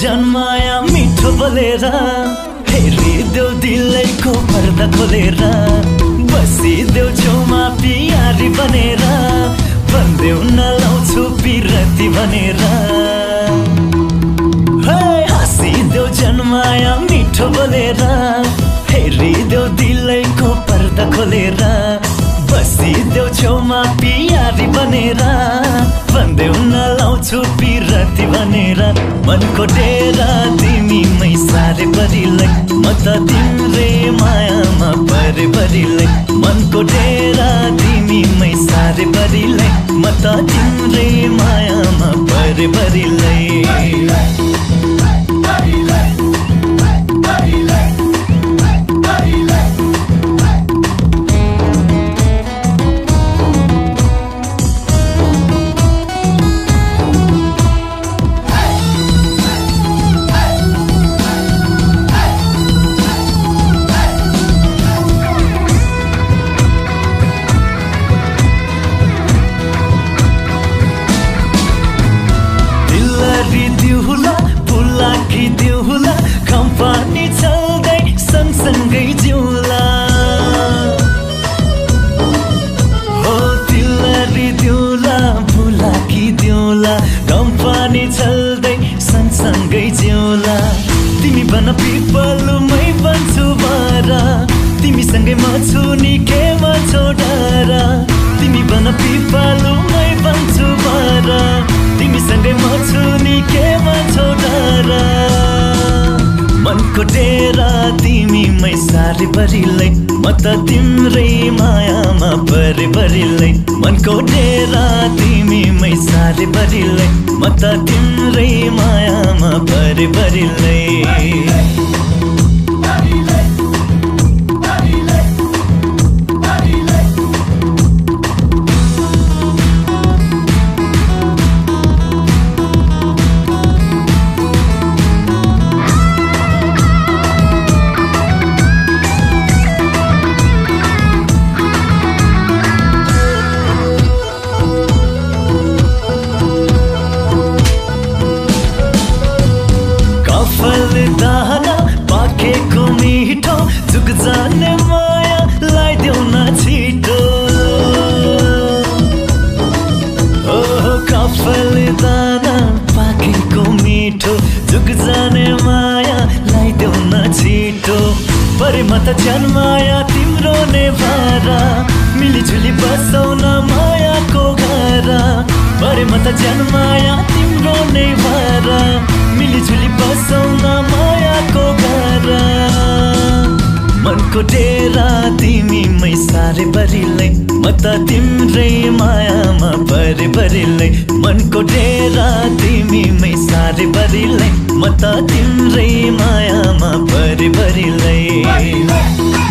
जन्माया मिठो बोलेर हेरिदेऊ दिलैको पर्दा खोलेर बसिदेऊ छेउमा पियारी बनेर भन्देऊ नलाउँछु पिरती भनेर हाँसिदेऊ जन्माया मिठो बोलेर हेरिदेऊ दिलैको पर्दा खोलेर बसिदेऊ छेउमा पियारी बनेर भन्देऊ नलाउँछु पिरती भनेर मनको डेरा तिमीमै सारे परिलै म त तिम्रै मायामा परे परिलै मनको डेरा तिमीमै सारे परिलै म त तिम्रै मायामा परे परिलै दिउला कम्पनी चल्दै सँगसँगै जिउला हो तिलरी दिउला फुलाकी दिउला कम्पनी चल्दै सँगसँगै जिउला तिमी बन पिपलमै बन्छु बारा तिमीसँगै म छु नि के म छोडारा तिमी बन पिपलमै बन्छु बारा तिमीसँगै म छु नि के म छोडारा मनको डेरा तिमीमै सारे परिलै म त तिम्रै मायामा परे परिलै मनको डेरा तिमीमै सारे परिलै म त तिम्रै मायामा परे परिलै दाना पाकेको मिठो जुग जाने माया लाइदेऊ न छिटो कफल दाना पाकेको मिठो जुग जाने माया लाइदेऊ न छिटो परे म त जन्माया तिम्रो ने भारा मिलिजुली बसौ न मायाको घर परे म त जन्माया तिम्रो ने भारा मिलिजुली बसौ न मायाको घर मनको डेरा तिमीमै सारे परिलै म त तिम्रै मायामा परे परिलै मनको डेरा तिमीमै सारे परिलै म त तिम्रै मायामा परे परिलै